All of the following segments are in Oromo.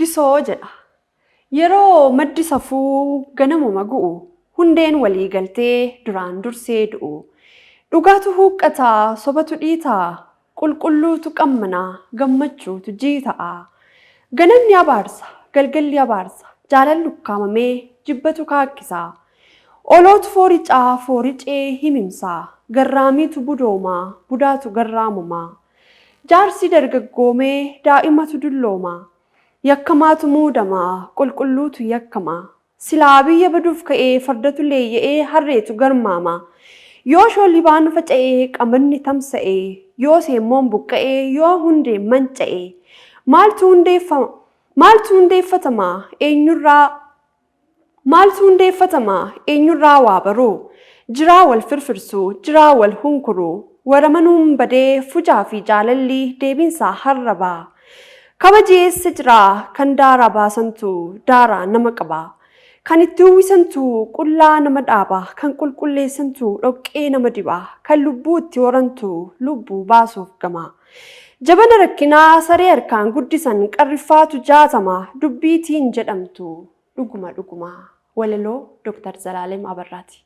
Fuggisoo jedha. Yeroo maddi safuu ganamuma gu'u, hundeen walii galtee duraan dursee du'u. Dhugaatu huuqqata, sobatu dhiita, qulqulluutu qammana, gammachuutu jiita'a. Ganamni abaarsa, galgalli abaarsa, jaalalli ukkaamamee jibbatu kaakkisa. Olootu fooricaa, fooricee himimsa, garraamiitu budooma, budaatu garraamoma. Jaarsi dargaggoomee, daa'imatu dullooma. Yakkamaatu muudama, qulqulluutu yakkama. Silaa biyya baduuf ka'ee fardatu leeyya'ee harreetu garmaama. Yoo shoolibaan faca'ee qamadni tamsa'e, yoo seemmoon buqqa'e, yoo hundeen manca'e. Maaltu hundeeffama? Maaltu hundeeffatama? Eenyurraa Maaltu hundeeffatama? Eenyurraa waa baruu? Jiraa wal firfirsu, jiraa wal hunkuru. Waramanuun badee fujaa fi jaalalli deebiinsaa har'a ba'a. Kabaji eessa jira? Kan daaraa baasantu daaraa nama qaba. Kan itti uwwisantu qullaa nama dhaaba. Kan qulqulleessantu dhoqqee nama diba. Kan lubbuu itti horantu lubbuu baasuuf gama. Jabana rakkinaa saree harkaan guddisan qarriffaatu 60 dubbiitiin jedhamtu dhuguma dhuguma. Walaloo Dr. Zalaalem Abarraati.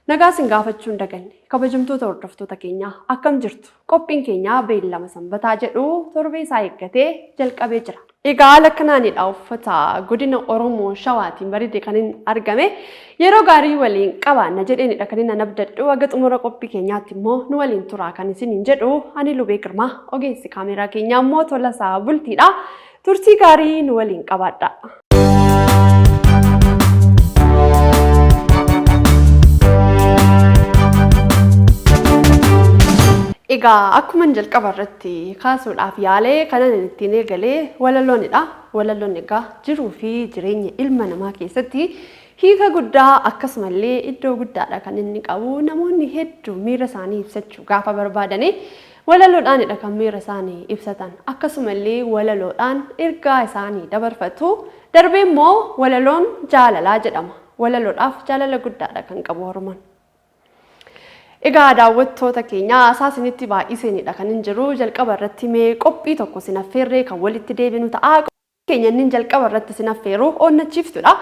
Nagaa isin gaafachuu hin daganne. Kabajamtoota hordoftoota keenyaa akkam jirtu? Qophiin keenya beellama sanbataa jedhu torbee isaa eeggatee jalqabee jira. Egaa haala kanaanidha uffata godina Oromoo Shawaatiin bareede kan inni argame. Yeroo gaarii waliin qabaanna jedheenidha kan inni abdadhu. Haga xumura qophii keenyaatti immoo nu waliin turaa kan isiniin jedhu ani Lubee Girmaa ogeessi kaameeraa keenyaa immoo Tolasaa Bultiidha. Turtii gaarii nu waliin qabaadha. Egaa akkuman jalqaba irratti kaasuudhaaf yaale kanan ittiin eegale walaloonidha. Walaloon egaa jiruu fi jireenya ilma namaa keessatti hiika guddaa akkasumallee iddoo guddaadha kan inni qabu. Namoonni hedduu miira isaanii ibsachuu gaafa barbaadani walaloodhaanidha kan miira isaanii ibsatan. Akkasumallee walaloodhaan ergaa isaanii dabarfatu. Darbee immoo walaloon jaalalaa jedhama. Walaloodhaaf jaalala guddaadha kan qabu Oromoon. Egaa daawwattoota keenya haasaa isinitti baay'iseenidha kan hin jiru. Jalqaba irratti mee qophii tokko isin affeerree kan walitti deebinu ta'a. Keenya inni jalqaba irratti isin affeeru onnachiiftuudha.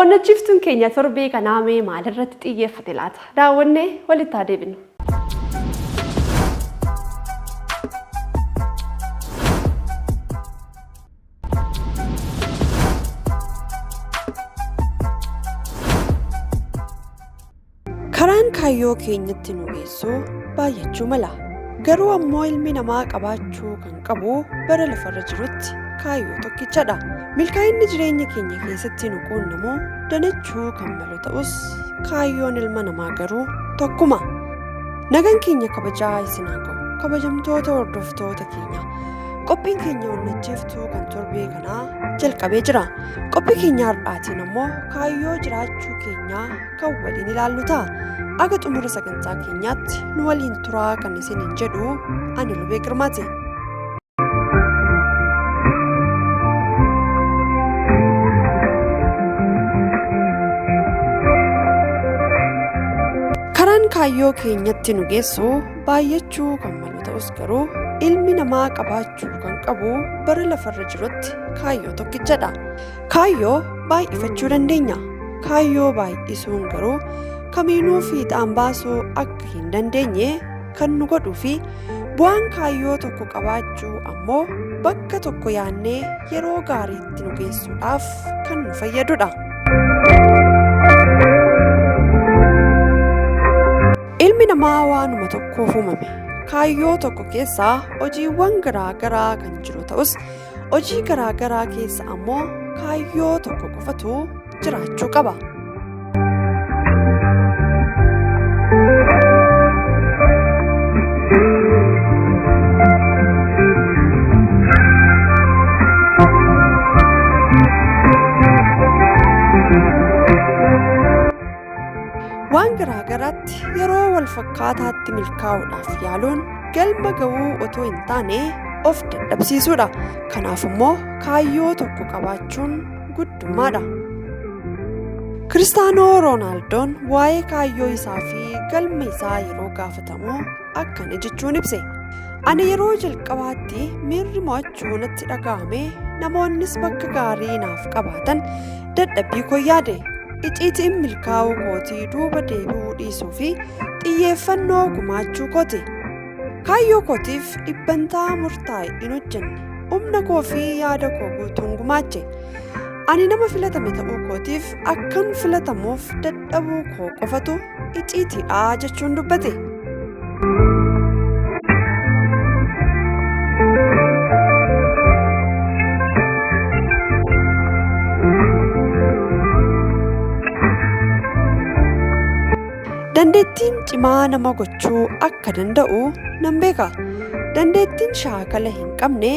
Onnachiiftuun keenya torbee kanaa mee maalirratti xiyyeeffate laata? Daawwannee walitti haa deebinu. Karaan kaayyoo keenyatti nu geessu baay'achuu mala. Garuu ammoo ilmi namaa qabaachuu kan qabu bara lafarra jirutti kaayyoo tokkichadha. Milkaa'inni jireenya keenya keessatti nu quunnamu danachuu kan malu ta'us kaayyoon ilma namaa garuu tokkuma. Nagaan keenya kabajaa isin haa ga'u. Kabajamtoota hordoftoota keenya. Qophiin keenya onnachiiftuu kan torbee kanaa jalqabee jira. Qophii keenya har'aatiin ammoo kaayyoo jiraachuu keenyaa kan waliin ilaallu ta'a. Aga xumura sagantaa keenyaatti nu waliin turaa kan isiniin jedhu ani Lubee Girmaati. Karaan kaayyoo keenyatti nu geessu baay'achuu kan malu ta'us garuu ilmi namaa qabaachuu kan qabu bara lafarra jirutti kaayyoo tokkichadha. Kaayyoo baay'ifachuu dandeenya. Kaayyoo baay'isuun garuu kamiinuu fiixaan baasuu akka hin dandeenye kan nu godhuu fi bu'aan kaayyoo tokko qabaachuu ammoo bakka tokko yaannee yeroo gaariitti nu geessuudhaaf kan nu fayyadudha. Ilmi namaa waanuma tokkoof uumame. Kaayyoo tokko keessaa hojiiwwan garaa garaa kan jiru ta'us hojii garaa garaa keessa ammoo kaayyoo tokko qofatu jiraachuu qaba. Waan garaa garaatti yeroo wal fakkaataatti milkaa'uudhaaf yaaluun galma ga'uu otoo hin taane of dadhabsiisuudha. Kanaaf immoo kaayyoo tokko qabaachuun guddummaadha. Kiristaanoo Roonaaldoon waa'ee kaayyoo isaa fi galma isaa yeroo gaafatamu akkana jechuun ibse. Ani yeroo jalqabaatti miirri mo'achuu natti dhaga'ame namoonnis bakka gaarii naaf qabaatan dadhabbii koo yaade. Icciitiin milkaa'uu kootii duuba deebi'uu dhiisuu fi xiyyeeffannoo gumaachuu kooti. Kaayyoo kootiif dhibbantaa murtaa'e hin hojjenne. Humna koo fi yaada koo guutuun gumaache. Ani nama filatame ta'uu kootiif akkan filatamuuf dadhabuu koo qofatu icciitiidha jechuun dubbate. Dandeettiin cimaa nama gochuu akka danda'u nan beeka. Dandeettiin shaakala hin qabne,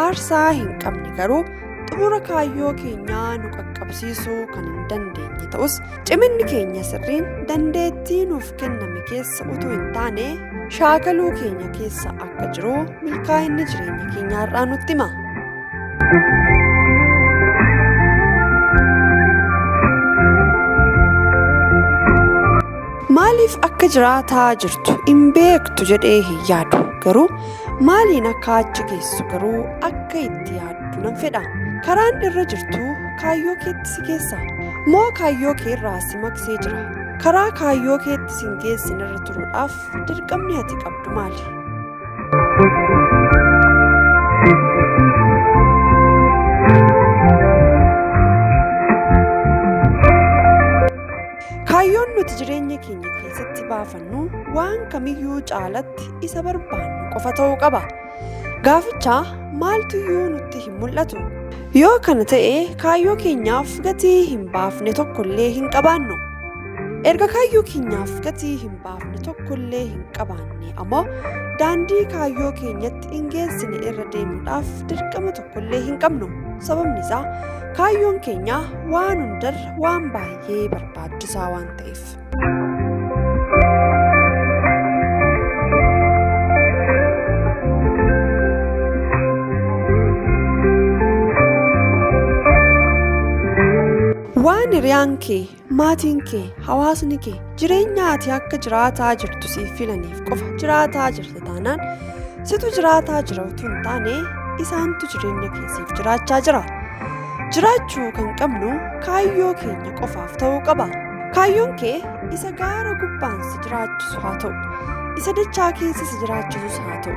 aarsaa hin qabne garuu xumura kaayyoo keenyaa nu qaqqabsiisuu kan hin dandeenye ta'us ciminni keenya sirriin dandeettii nuuf kenname keessa utuu hin taane shaakaluu keenya keessa akka jiru milkaa'inni jireenya keenyaa har'aa nutti hima. Maaliif akka jiraataa jirtu hin beektu jedhee hin yaadu garuu maaliin akka achi geessu garuu akka itti yaaddu nan fedha. Karaan irra jirtu kaayyoo keetti si geessa. Moo kaayyoo kee irraa si maqsee jira? Karaa kaayyoo keetti si hin geessine irra turuudhaaf dirqamni ati qabdu maali? Kaayyoon nuti jireenya keenya keessatti baafannu waan kamiyyuu caalatti isa barbaannu qofa ta'uu qaba. Gaaficha maaltuyyuu nutti hin mul'atu. Yoo kana ta'e kaayyoo keenyaaf gatii hin baafne tokkollee hin qabaannu. Erga kaayyoo keenyaaf gatii hin baafne tokkollee hin qabaanne ammoo daandii kaayyoo keenyatti hin geessine irra deemuudhaaf dirqama tokkollee hin qabnu. Sababni isaa kaayyoon keenya waan hundarra waan baay'ee barbaachisaa waan ta'eef. Waan hiriyaan kee, maatiin kee, hawaasni kee jireenya ati akka jiraataa jirtu siif filaniif qofa jiraataa jirta taanaan situ jiraataa jira utuu hin taane isaantu jireenya kee siif jiraachaa jira. Jiraachuu kan qabnu kaayyoo keenya qofaaf ta'uu qaba. Kaayyoon kee isa gaara gubbaan si jiraachisu haa ta'u, isa dachaa keessa si jiraachisus haa ta'u.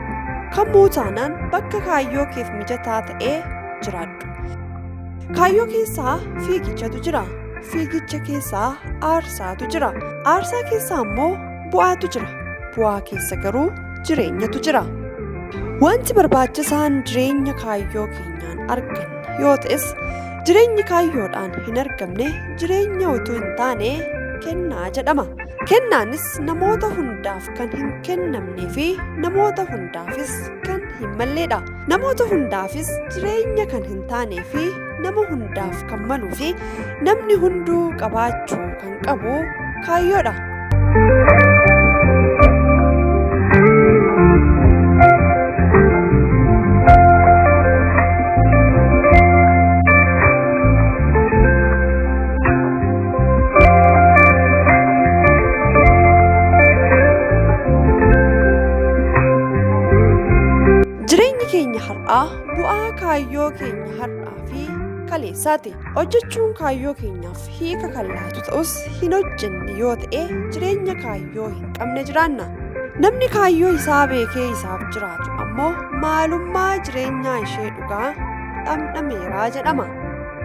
Kamuu taanaan bakka kaayyoo keef mijataa ta'ee jiraadhu. Kaayyoo keessaa fiigichatu jira. Fiigicha keessaa aarsaatu jira. Aarsaa keessaa immoo bu'aatu jira. Bu'aa keessa garuu jireenyatu jira. Wanti barbaachisaan jireenya kaayyoo keenyaan arganne yoo ta'es jireenyi kaayyoodhaan hin argamne jireenya utuu hin taane kennaa jedhama. Kennaanis namoota hundaaf kan hin kennamnee fi namoota hundaafis kan hin malleedha. Namoota hundaafis jireenya kan hin taanee fi nama hundaaf kan maluu fi namni hunduu qabaachuu kan qabu kaayyoodha. Jireenyi keenya har'aa bu'aa kaayyoo keenya har'aa fi kaleessaati. Hojjechuun kaayyoo keenyaaf hiika kan laatu ta'us hin hojjenne yoo ta'e jireenya kaayyoo hin qabne jiraanna. Namni kaayyoo isaa beekee isaaf jiraatu ammoo maalummaa jireenyaa ishee dhugaa dhamdhameera jedhama.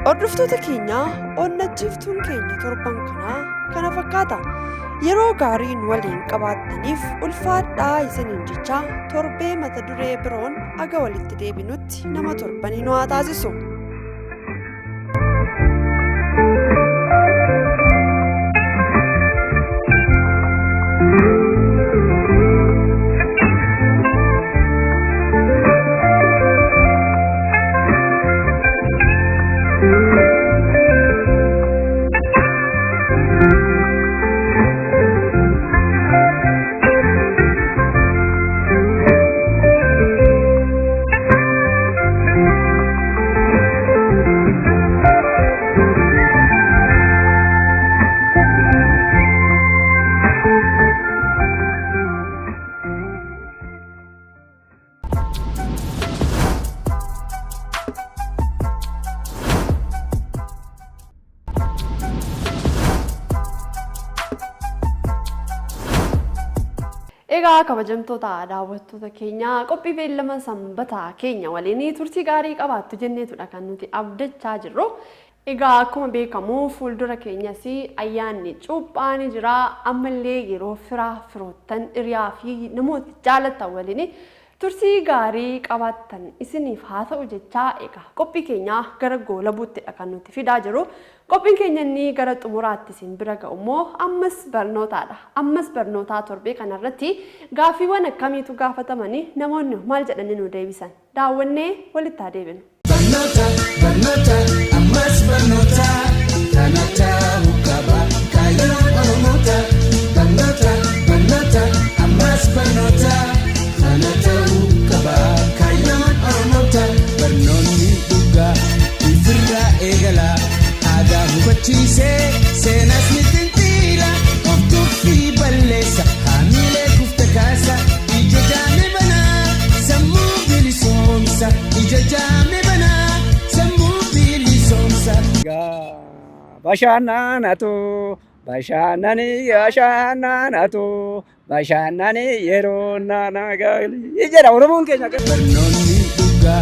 Hordoftoota keenya onnachiiftuun keenya torban kanaa kana fakkaata. Yeroo gaarii nu waliin qabaattaniif ulfaadhaa isiniin jechaa torbee mata duree biroon aga walitti deebinutti nama torbanii nu haa taasisu. Egaa kabajamtoota daawwattoota keenya, qophii beellama sanbataa keenya waliin turtii gaarii qabaattu jenneetudha kan nuti abdachaa jirru. Egaa akkuma beekamu fuuldura keenyas ayyaanni cuuphaa ni jira. Ammallee yeroo firaa, firoottan, hiriyaa fi namoota jaalattan waliin turtii gaarii qabaattan isiniif haa ta'u jechaa, egaa qophii keenya gara goolabuuttidha kan nuti fidaa jiru. Qophiin keenya inni gara xumuraatti isin bira ga'u immoo ammas barnootaadha. Ammas barnootaa torbee kanarratti gaaffiiwwan akkamiitu gaafatamanii, namoonni maal jedhanii nu deebisan? Daawwannee walitti haa deebinu. Barnoota, barnoota, ammas barnoota, kana ta'uu qaba kaayyoon Oromoota. Barnoota, barnoota, ammas barnoota, kana ta'uu qaba kaayyoon Oromoota. Barnoonni dhugaa ifirraa eegala, aadaa hubachiisee seenaas ni xinxiila, of tuffii balleessa, haamilee kufte kaasa, ija jaame banaa, sammuu bilisoomsa, ija jaame banaa, sammuu bilisoomsa. Bashannanatu bashannani, bashannanatu bashannani, yeroo nana galii jedha Oromoon keenya. Barnoonni dhugaa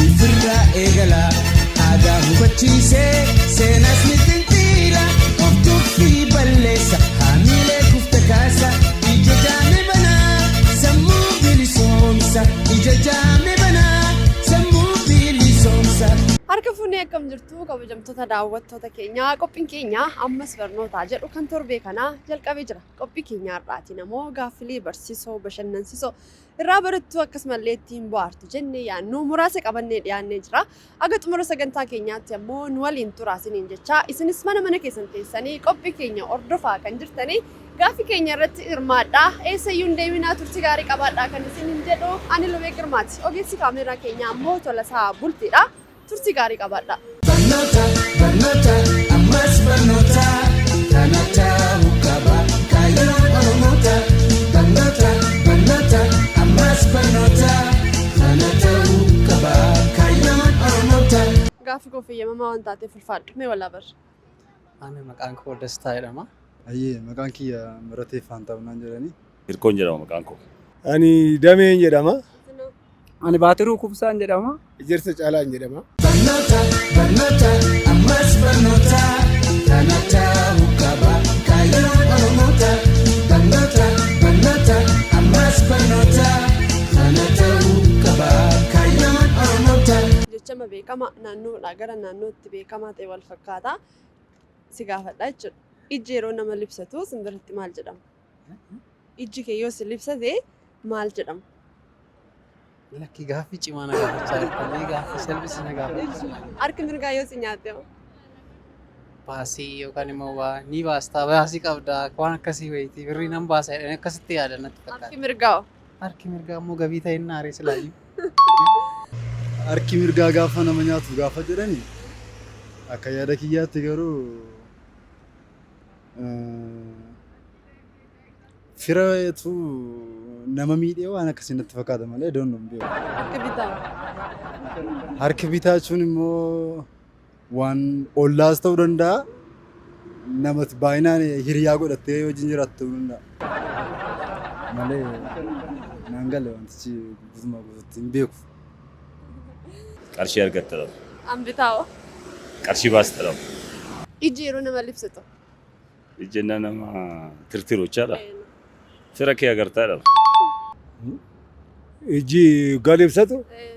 ifirraa eegala, aadaa hubachiisee seenaas ni xinxiila, of tuffii balleessa, haamilee kufte kaasa, ija jaame banaa, sammuu bilisoomsa, ija jaame banaa, sammuu bilisoomsa. Harka fuunee, akkam jirtu kabajamtoota daawwattoota keenyaa? Qophiin keenya ammas barnootaa jedhu kan torbee kanaa jalqabee jira. Qophii keenya har'aatiin ammoo gaaffilee barsiisoo, bashannansiisoo, irraa barattuu, akkasumallee ittiin bohaartu jennee yaadnu muraasa qabannee dhiyaannee jira. Aga xumura sagantaa keenyaatti ammoo nu waliin turaa isiniin jecha, isinis mana mana keessan teessanii qophii keenya hordofaa kan jirtanii gaaffii keenya irratti hirmaadhaa. Eessayyuu hin deeminaa, turtii gaarii qabaadhaa kan isiniin jedhu ani Lubee Girmaati. Ogeessi kaameeraa keenyaa ammoo Tolasaa Bultiidha. Turtii gaarii qabaadhaa. Barnoota, barnoota, ammas barnoota, kana ta'uu qaba kaayyoon Oromoota. Barnoota, barnoota, ammas barnoota, kana ta'uu qaba kaayyoon Oromoota. Gaaffii koo fayyamamaa waan taateef ulfaadhu. Mee walaa barra. Ani maqaan koo Dastaa jedhama. Ayyee, maqaan kiyya Miratee Faantaawunaan jedhani. Hirkoon jedhama maqaan koo. Ani Dameen jedhama. Ani Baatiruu Kubsaan jedhama. Ejersa Caalaan jedhama. Barnoota, barnoota, ammas barnoota, kana ta'uu qaba kaayyoon Oromoota. Barnoota, barnoota, ammas barnoota, kana ta'uu qaba kaayyoon Oromoota. Jechama beekama naannoodhaa gara naannootti beekamaa ta'e wal fakkaata. Si gaafadha jechuudha. Ijji yeroo nama libsatu simbirritti maal jedhama? Ijji kee yoo si libsate maal jedhama? Lakki, gaaffii cimaa na gaafachaa jirtanii, gaaffii salphisi na gaafachaa. Harki mirgaa yoo si nyaatte hoo? Baasii yookaan immoo waa ni baastaa, baasii qabdaa, waan akkasii wayitii birrii nan baasa jedhanii akkasitti yaadan natti Harki fakkaata. mirgaa hoo? Harki mirgaa immoo gabii ta'e inni aaree silaayyuu. Harki mirgaa gaafa nama nyaatu gaafa jedhani, akka yaada kiyyaatti garuu firatu nama miidhee waan akkasii natti fakkaata malee don't know, hin beeku. Harki bitaa. Harki bitaa jechuun immoo waan ollaas ta'uu danda'a. Namatti baay'inaan hiriyaa godhattee wajjin jiraattu ta'uu danda'a. Malee naan galle, wantichi guutumaa guututti hin beeku. Qarshii argatta dhama. An bitaa hoo? Qarshii baasta dhama. Ijji yeroo nama libsitu. Ijjennaa nama tirtiru jechaadha. Fira kee agartaa dhama. Ijji gal ibsatu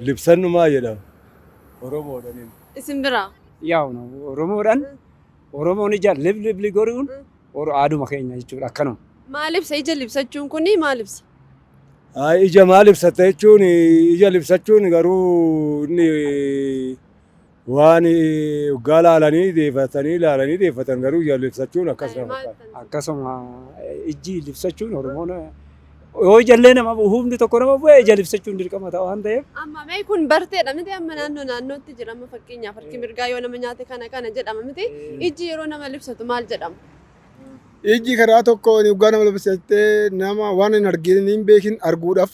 libsannumaa jedhama. Oromoodhaan. Isin biraa. Yaa'u Oromoodhaan, Oromoon ija lib libli godhuun aaduma keenya jechuudha akkanuma. Maal ibsa ija libsachuun kuni, maal ibsa? Ay, ija maal ibsata jechuun, ija libsachuun garuu inni waan waggaa laalanii deeffatanii laalanii deeffatan, garuu ija libsachuun akkas na fakkaata. Akkasuma ijji libsachuun Oromoon yoo ijallee nama humni tokko nama bu'e ija libsachuun dirqama ta'a waan ta'eef. Amma mee kun barteedha miti, amma naannoo naannootti jira. Amma fakkeenyaaf harki mirgaa yoo nama nyaate kana kana jedhama miti. Ijji yeroo nama libsatu maal jedhama? Ijji karaa tokkoon waggaa nama libsattee nama waan hin argin hin beekin arguudhaaf,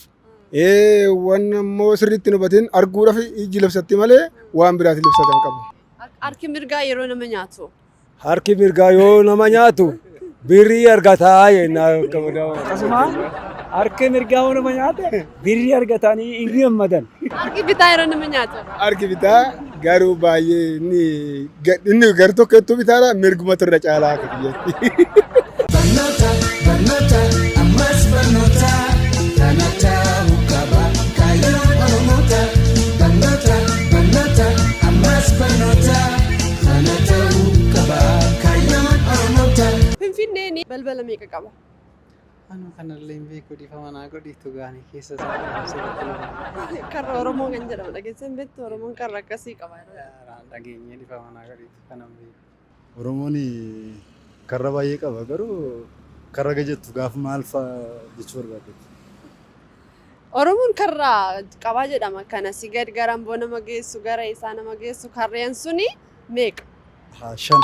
waan immoo sirriitti hin hubatin arguudhaaf ijji libsatti malee waan biraati libsatan qabu. Harki mirgaa yeroo nama nyaatu. Harki mirgaa yoo nama nyaatu birrii argataa jennaa. Akkasuma. Harki mirgaa yoo nama nyaate birrii argatanii hin gammadan. Harki bitaa yeroo nama nyaatu. Harki bitaa garuu baay'ee inni inni gar tokko bitaadha mirguma turre caalaa akka biyyatti. Barnoota, barnoota, ammas barnoota, kana ta'uu qaba kaayyoon Oromoota. Barnoota, barnoota, ammas barnoota, kana ta'uu qaba kaayyoon Oromoota. Finfinneen balbala meeqa qaba? Anu kanallee hin beeku, dhiifama naa godhiitu gaanii keessa isaa sirriitti nama. Karra Oromoo kan jedhamu dhageessee hin beektu? Oromoon karra akkasii qaba. Dhageenyee, dhiifama naa godhiitu, kanan beeku. Oromoon karra baay'ee qaba, garuu karra gajettu gaafa maal fa'a jechuu barbaaddetti? Oromoon karra qabaa jedhama. Kana si gad gara Amboo nama geessu, gara isaa nama geessu, karreen suni meeqa? Haa, 5.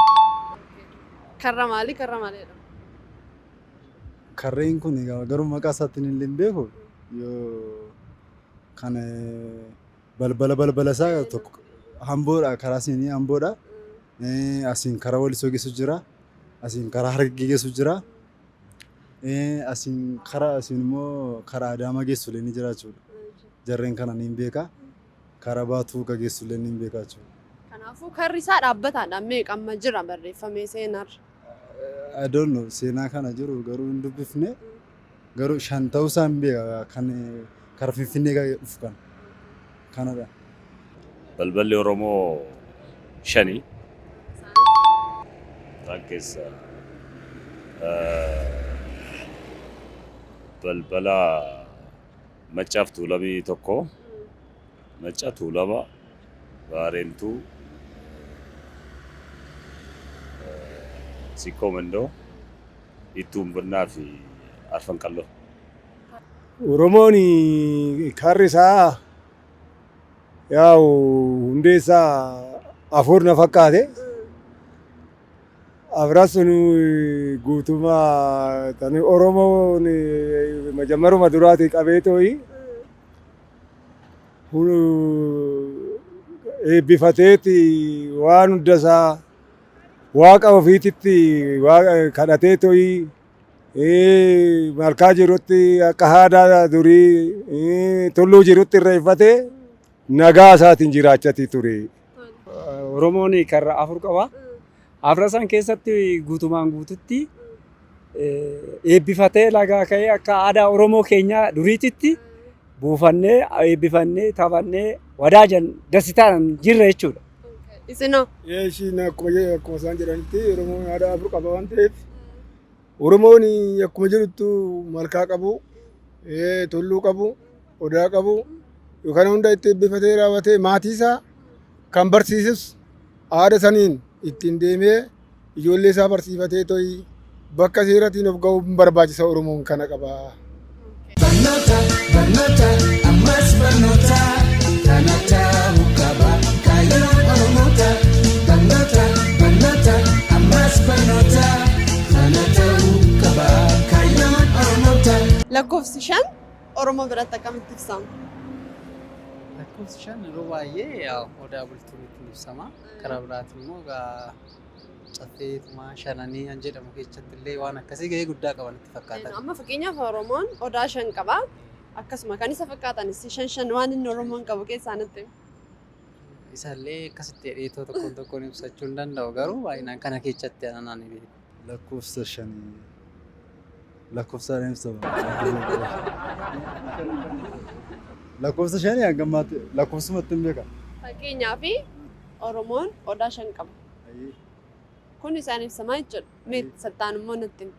Karra maalii karra maalii jedhama? Karreen kun egaa garuu maqaa isaatiin illee hin beeku, yoo kan balbala balbala isaa tokko Amboodha, karaa siinii Amboodha. Asiin karaa Walisoo geessu jira. Asiin karaa Harargee geessu jira. Asiin karaa asiin immoo karaa Adaamaa geessu illee ni jira jechuudha. Jarreen kana ni beeka. Karaa Baatuu ka geessu illee ni beeka jechuudha. Kanaafuu karri isaa dhaabbataadha. Meeqa amma jira barreeffamee seenarra? I don't know, seenaa kana jiru garuu hin dubbifne, garuu 5 ta'uu isaa hin beeka, kan karaa Finfinnee dhufu kan kanadha. Balballi Oromoo shani. Isaan keessa balbala Maccaaf Tuulamii tokko, Macca, Tuulama, Baareentuu, Sikkoo Mandoo, Ittuu Umbirnaa fi Arfan Qalloo. Oromoon karri isaa yaa'u hundee isaa afur na fakkaate. Afran sun guutummaa tani Oromoon majammaruma duraatii qabee tooyi eebbifateeti waan hunda isaa waaqa ofiititti kadhatee tooyi malkaa jirutti akka aadaa durii tulluu jirutti irreeffatee nagaa isaatiin jiraachatii ture. Oromoon karra afur qaba. Afran san keessatti guutumaan guututti eebbifatee lagaa ka'ee akka aadaa Oromoo keenyaa duriititti buufannee, eebbifannee, taphannee, wadaajan dasitaan jirra jechuudha. Isinoo? Ishiin akkuma isaan jedhanitti Oromoon aadaa afur qaba waan ta'eef, Oromoon akkuma jedhuttu malkaa qabu, tulluu qabu, odaa qabu, yookaan hunda itti eebbifatee raawwatee maatii isaa kan barsiisus aada saniin ittiin deemee ijoollee isaa barsiifatee to'i bakka seeratiin of ga'uu barbaachisa. Oromoon kana qaba. Barnoota, barnoota, ammas barnoota, kana ta'uu qaba kaayyoon Oromoota. Barnoota, barnoota, ammas barnoota, kana ta'uu qaba kaayyoon Oromoota. Lakkoofsi 5 Oromoo biratti akkamitti ibsama? Lakkoofsi 5 yeroo baay'ee yaa odaa bultuun ittiin ibsama. Karaa biraatiin immoo egaa caffeetumaa shananii kan jedhamu keessatti illee waan akkasii gahee guddaa qaban itti fakkaata. Amma fakkeenyaaf Oromoon odaa 5 qaba. Akkasuma kan isa fakkaatanis shan shan waan inni Oromoon qabu keessaa nutti himi. Isallee akkasitti jedheetoo tokkoon tokkoon ibsachuu hin danda'u, garuu baay'inaan kana keessatti anaan ni beeku. Lakkoofsa shanii lakkoofsaan ibsama. Lakkoofsa shanii hanga ammaatti lakkoofsumatti hin beeka. Fakkeenyaaf Oromoon odaa 5 qaba. Kun isaan ibsamaa jechuudha. Mee sattaan immoo nutti himi.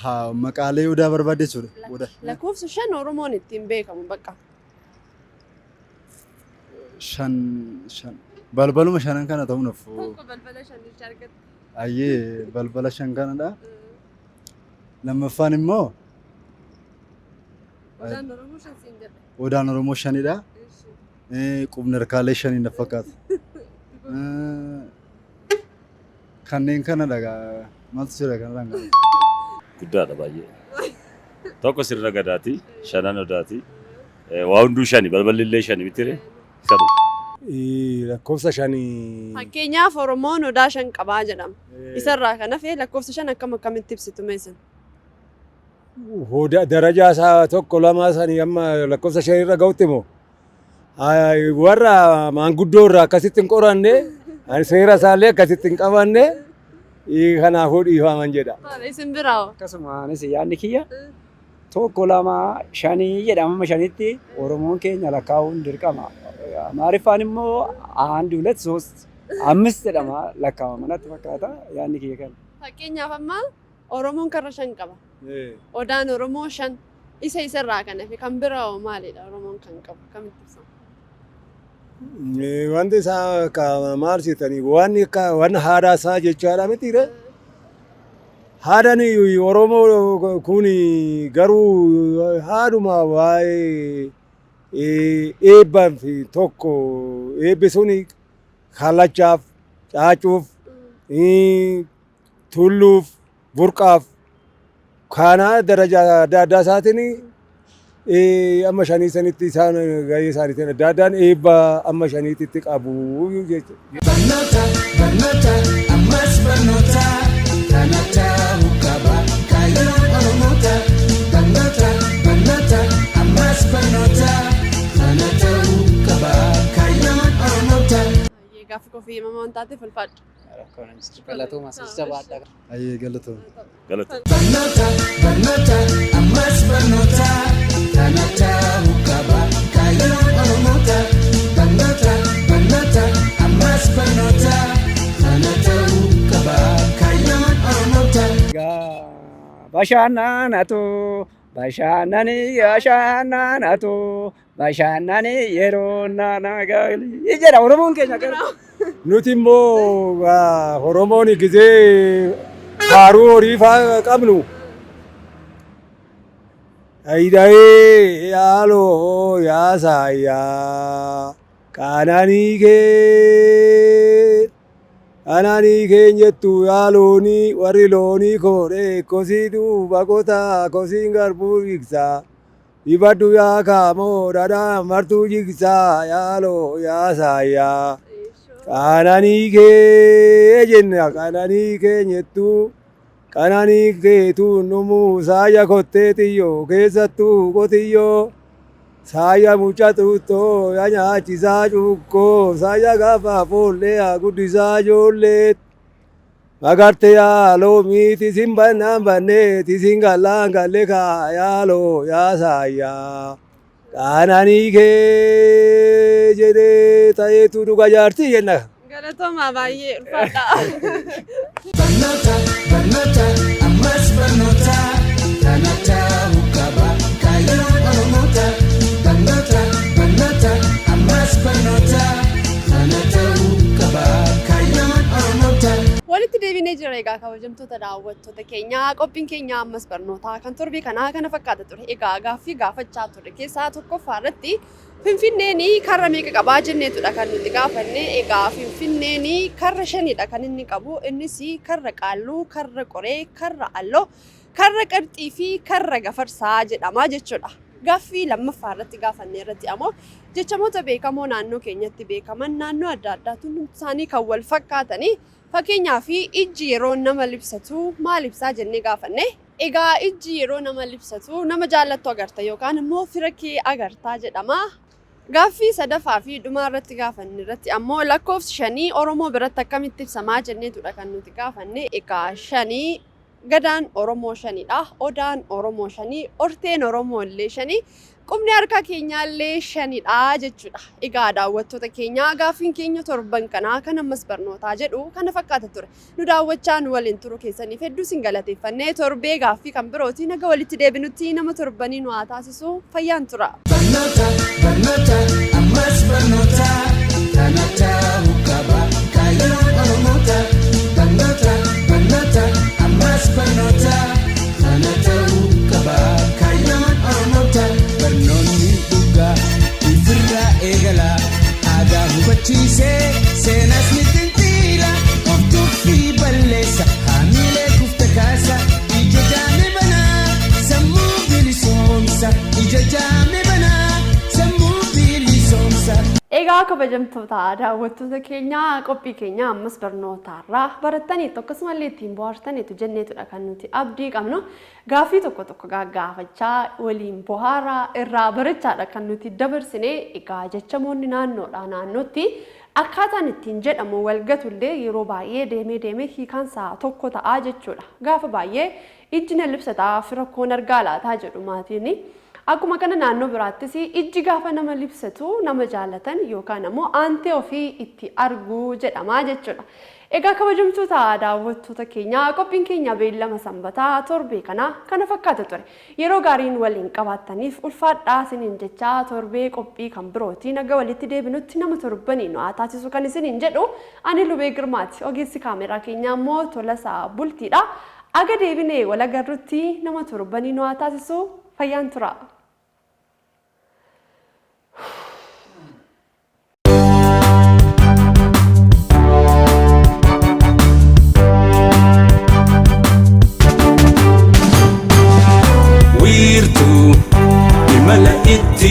Haa, maqaalee odaa barbaadde jechuudha. Odaa. Lakkoofsa 5 Oromoon ittiin beekamu bakka. 5 5 balbaluma shanan kana ta'uu nafu. Tokko balbala 5 jecha argatte. Ayyee, balbala 5 kanadha. Lammaffaan immoo Odaan Oromoo 5 siin jedhe. Odaan Oromoo shanidha. Qubni harkaalee shanii na fakkaata. Kanneen kanadha gaa, maaltu jira kanarraan gaa? Guddaadha baay'ee. Tokko sirna gadaati, shanan odaati. Waa hunduu shani, balballi illee shani miti ree? Kanuma. Lakkoofsa shanii. Fakkeenyaaf Oromoon odaa 5 qabaa jedhama. Isarraa kan hafe lakkoofsa 5 akkam akkamitti ibsitu mee isin? Darajaa isaa tokko lama sanii amma lakkoofsa shanirra ga'utti moo warra maanguddoo irraa akkasitti hin qoranne, ani seera isaallee akkasitti hin qabanne, kanaafuu dhiifaman jedha. Isin biraa hoo? Akkasuma anis yaadni kiyya tokko lama shanii jedhama amma shanitti Oromoon keenya lakkaa'uun dirqama. Amaariffaan immoo አንድ ሁለት ሶስት አምስት jedhama lakkaa'ama natti fakkaata yaadni kiyya kana. Fakkeenyaaf amma Oromoon karra shan qaba. Odaan Oromoo shan. Isa isarraa kan hafe kan biraa hoo maalidha Oromoon kan qabu? Kamitti ibsama? Wanti isaa ka maal seetanii waan akka waan aadaa isaa jechaadha mitiire. Aadaan Oromoo kun garuu haadhuma waa'ee eebbaa fi tokko eebbi sun kallachaaf, caacuuf, tulluuf, burqaaf kana daraja adda addaa isaatiin amma shanii sanitti isaan gahee isaaniitiin adda addaan eebba amma shaniitti qabu jechuudha. Barnoota, barnoota, ammas barnoota, kana ta'uu qaba kaayyoon Oromoota. Barnoota, barnoota, ammas barnoota, kana ta'uu qaba kaayyoon Oromoota. Gaaffii koo fi himamaa waan taateef ulfaadhu. Rakkoon hin jiru. Galatooma sis jabaadha. Ayyee galatooma. Galata. Barnoota, barnoota, ammas barnoota, kana ta'uu qaba kaayyoon Oromoota. Barnoota, barnoota, ammas barnoota, kana ta'uu qaba kaayyoon Oromoota. Bashannanatu bashannani bashannanatu bashannani yeroo nana gali jedha Oromoon keenya gara. Nuti immoo Oromoon gizee faaruu horii faa qabnu. Ayida'ee yaaloo yaasaayyaa qaananii kee qananii keenyettu yaa loonii warri loonii koodhee kosii duuba qotaa kosiin garbuu jigsaa dibadhu yaa kaamoo dhadhaa martuu jigsaa yaaloo yaasaayyaa qananii kee jenna qananii keenyettu qananii keetu numuu saaya kottee xiyyoo keessattuu qotiyyoo saaya mucha xuuxxoo yaa nyaachisaa cuukkoo saaya gaafa foollee yaa guddisaa ijoollee magarte yaa loomii tisin bannaan bannee tisin gallaan galle kaa yaaloo yaa saayyaa qananii kee jedhee ta'eetu dhuga jaartii jenna. Galatoomaa baay'ee ulfaadha. Barnoota, barnoota, ammas barnoota, kana ta'uu qaba kaayyoon Oromoota. Barnoota, barnoota, ammas barnoota, kana ta'uu qaba kaayyoon Oromoota. Walitti deebinee jira egaa kabajamtoota daawwattoota keenyaa qophiin keenya ammas barnootaa kan torbii kanaa kana fakkaata ture. Egaa gaaffii gaafachaa ture keessaa tokkoffaa irratti Finfinneen karra meeqa qabaa jenneetudha kan nuti gaafanne. Egaa Finfinneen karra shanidha kan inni qabu. Innis karra qaalluu, karra qoree, karra alloo, karra qarxii fi karra gafarsaa jedhama jechuudha. Gaaffii lammaffaa irratti gaafanne irratti ammoo jechamoota beekamoo naannoo keenyatti beekaman naannoo adda addaatu isaanii kan wal fakkaatanii fakkeenyaaf ijji yeroo nama libsatu maal ibsaa jennee gaafanne. Egaa ijji yeroo nama libsatu nama jaallattu agarta yookaan immoo fira kee agartaa jedhama. Gaaffii sadaffaa fi dhumaa irratti gaafanne irratti ammoo lakkoofsi shanii Oromoo biratti akkamitti ibsamaa jenneetudha kan nuti gaafanne. Egaa shanii gadaan Oromoo shanidha. Odaan Oromoo shanii, orteen Oromoo illee shanii, qubni harka keenyaallee shanidha jechuudha. Egaa daawwattoota keenyaa gaaffiin keenya torban kanaa kan ammas barnootaa jedhu kana fakkaata ture. Nu daawwachaa nu waliin turu keessaniif hedduu sin galateeffannee torbee gaaffii kan birootiin naga walitti deebinutti nama torbanii nu haa taasisu fayyaan tura. Barnoota, barnoota, ammas barnoota, kana ta'uu qaba kaayyoon Oromoota. Barnoota, barnoota, ammas barnoota, kana ta'uu qaba kaayyoon Oromoota. Barnoonni dhugaa ifirraa eegala, aadaa hubachiisee seenaas ni xinxiila, of tuffii balleessa, haamilee kufte kaasa, ija jaame banaa, sammuu bilisoomsa, ija jaame banaa, sammuu bilisoomsa. Egaa Egaa kabajamtoota daawwattoota keenya, qophii keenya ammas barnootaarraa barattaniitu, akkasumallee ittiin bohaartaniitu jenneetudha kan nuti abdii qabnu. Gaaffii tokko tokko gaggaafachaa, waliin bohaaraa, irraa barachaadha kan nuti dabarsine. Egaa jechamoonni naannoodhaa naannootti akkaataan ittiin jedhamu walgatullee, yeroo baay'ee deemee deemee hiikaansaa tokko ta'aa jechuudha. Gaafa baay'ee ijji na libsataa, fira koon argaa laataa jedhu maatiin. Akkuma kana naannoo biraattis ijji gaafa nama libsatu nama jaalatan yookaan ammoo aantee ofii itti arguu jedhama jechuudha. Egaa kabajamtoota daawwattoota keenya, qophiin keenya beellama sanbataa torbee kana kana fakkaata ture. Yeroo gaariin waliin qabaattaniif ulfaadhaa isiniin jechaa, torbee qophii kan birootiin naga walitti deebinutti nama torbanii nu haa taasisu kan isiniin jedhu ani Lubee Girmaati. Ogeessi kaameraa keenyaa immoo Tolasaa Bultiidha. Aga deebinee wal agarrutti nama torbanii nu haa taasisu, fayyaan tura. Wiirtuu imala itti.